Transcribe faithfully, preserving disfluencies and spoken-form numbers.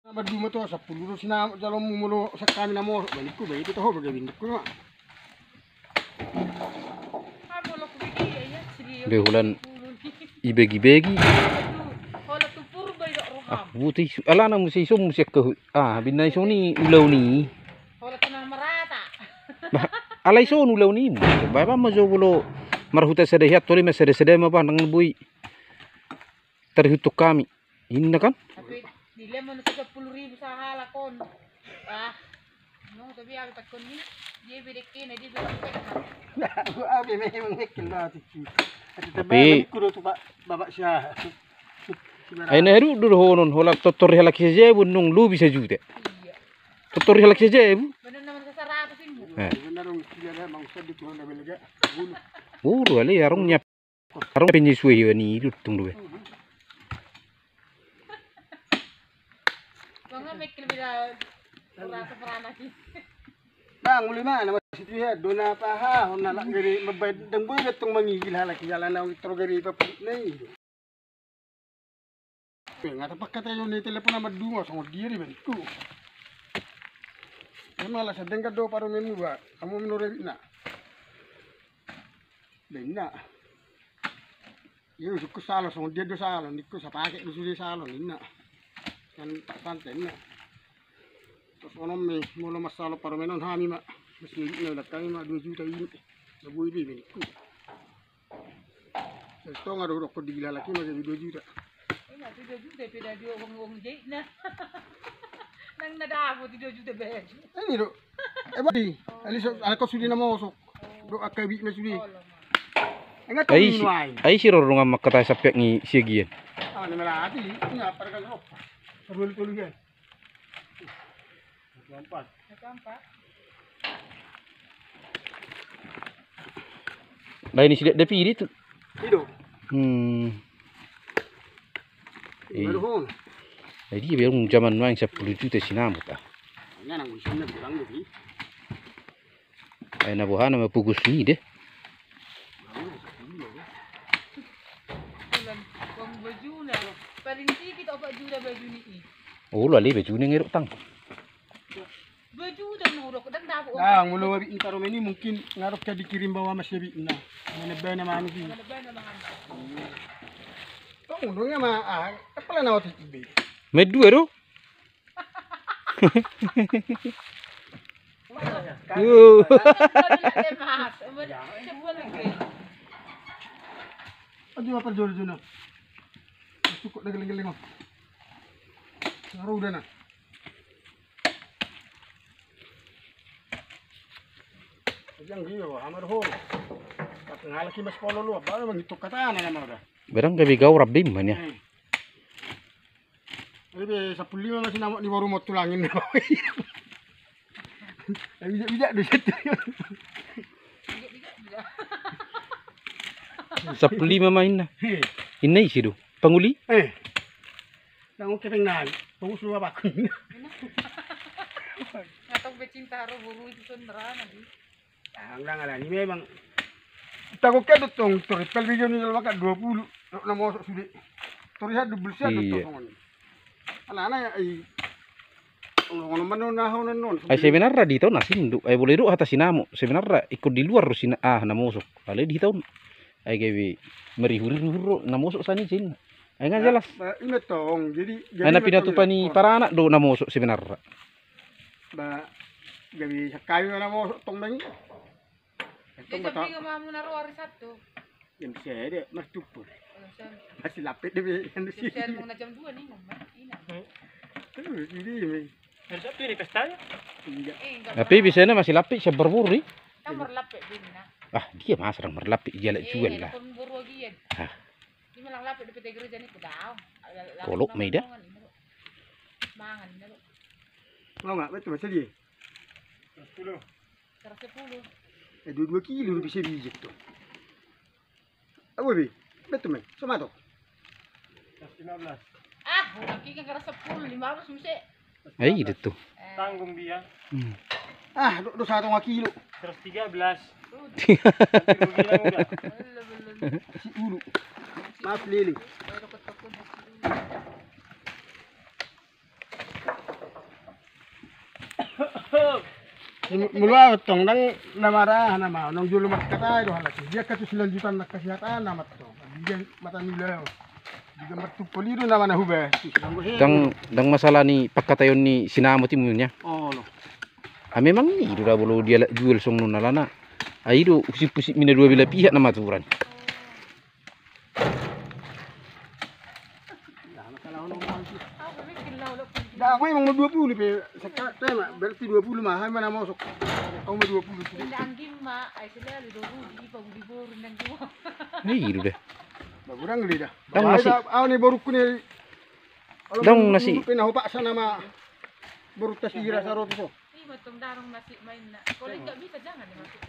Maduma tu sampulu do sinamot jaloonmu molo sian hami na mosok, ba ningku, ba i do taho ba gabe ningku ma. Be holan ibegi-begi. Ah, buti alana muse ison muse ka. Ah, binna ison i ulaon i. Bah, ala ison ulaon i. Ba, ba ma jo molo marhuta sada hian, tole ma sada-sada ma ba nang boi. Tarihuthon hami. Inna kan? Tapi dilehon ma na sampulu ribu sahalak on. Ah. No, tapi abi pakkon ni, dia be dekke na, dia be dekke na. Abi memang dekke na, tapi tapi kudo tu babak sia. Ai na heru do dohonon, holan tortor ni halak i sajabu nung lobi sajuta. Iya. Tortor ni halak i sajabu. Benar nama sasara apa sih? Eh. Benar dong, tidak ada mau sedih tuh, udah belega. Bulu. Bulu ale arung nyiap. Arung pe ni sue hian i do tung do be. Bang, mekkel bida rasa peranak i. Bang, uli mana masih dia dona paha, hona lak gari mabaen dang boi betong mangigil halak i jala na tor gari paput na i. Nga tapangkatai on ni telepon ama dua songon dia di bengku. Ia malah sedenggan do parumaenmu ba, hamu minum rebit na. Inna. Ia usungkun salon, songon dia do salon, ningku sapake do sude salon, inna. Kan tak santai, inna. Tos onom me, molo masalon parumaen on hami ma. Masih na ilang hami ma dua juta i. Na boi be, ningku. Stonga do hudok di gila laki ma gabe dua juta. Ima tu dua juta pe da dua uang-uang jahit na. Nang na dapot dua juta baju. Ini do. Eh, bodi. Ali so, ala ko sude na mosok. Do angka ibit na sude. Ai si, ai si roro nunga mangkatai sampe ni siagian. Ah, ni melati. Ini apa kan rok. Tolu tolu ya. Lain isi dapiri tu. Ido. Hmm. Iya. Jadi biar zaman nuaeng sampulu juta sinamot ah. Ini nang usinya bilang jadi. Ai na boha na ma pogos ni de. Ulang, uang bajuna. Paling sikit opat juta baju ni i. Olo ale bajuna ngeruk tang. Baju dan nuruk dan dapot. Nah, molo abit ni parumaen i mungkin ngarok ka dikirim bawa mas abit na. Mana bana manuk i. Mana bana manuk. Tong untungnya ma ah, kepala na otik be. Med dua do. Aduh, apa jol jona. Cukup dah geleng-geleng. Ngaruh udah nah. Yang dia, Amar Hol. Pas ngalaki mas polo lu, apa mangituk katana nama udah. Barang gabe gau rabbim man ya. Hmm. Jadi be sampulu lima masih namok di warung mau tulangin. Bijak-bijak do situ. Sampulu lima ma inna. Inna isi do. Panguli? Eh. Nang oke peng nai. Panguli sudah bakun. Ngatong be cinta haro boru itu son merana di. Ang dang alani memang. Tago ke do tong tor ipal video ni kalau makan dua puluh. Rok na mosok sude. Tor iha dubul sia do tong. Alana ya ai. Ai sebenarna di tau na sindu ai bole do hata sinamot sebenarna ikon di luar do sina ah na mosok. Alai di tau ai gabe marihur-ihur do na mosok sani sin. Ai nga jelas. Ima tong jadi ai na pinatupa ni paranak do na mosok sebenarna. Ba gabe sakali na mosok tong dang. Dia jam tiga mamu naro ari Sabtu. Jam sada martumpur. Masih lapet dia be. Jam sada mau na jam dua ni ngomong. Ina. Terus ini me. Hari Sabtu ini pestanya? Iya. Tapi biasanya masih lapet siap berburu. Kan marlapet dia na. Ah dia mas orang marlapet dia lek jual lah. Kon boru agian. Ah. Dia malang lapet di P T gereja ni ku daong. Kolok mai dah. Mangan. Mau nggak betul masa dia? Sepuluh. Seratus sepuluh. Eh, dua dua kilo bisa bijak tuh. Apa be? Betul me. Sama tuh. Seratus lima belas. Ah, udah kiki seratus sepuluh, lima belas mesti. Eh, itu tuh. Tanggung dia. Hmm. Ah, do, do satu kilo. Seratus tiga belas. Nanti rugi yang udah. Belum, belum. Si ulu. Maaf lele. Baru ketemu. Mulu au tong, ndang na marah nama, nang jolo markata do halak. Dia katu silanjutan na kasihatan nama tong. Dia mata nilai. Dia martungkol i do nama na huba. Ndang, ndang masalah ni pangkataion ni sinamot i muna. Oh, lo. Ah, memang i do da bolo dia jual songon on alana. Ah, i do usip-usip mina dua belah pihak nama aturan. Dah, memang dua puluh pe, sekarang tema, berarti dua puluh mah, hai mana masuk. Kau mah dua puluh. Inda anggim ma, ai selalu dua puluh, di paguli boru dan dua. Nah, i do dah. Bah, kurang geli dah. Ndang nasi. Au ni borukku ni. Ndang nasi. Pina hopaksa nama boru tasira saroto so. Ima tong darong nasi mainna. Kalau nggak bisa, jangan dimasuk.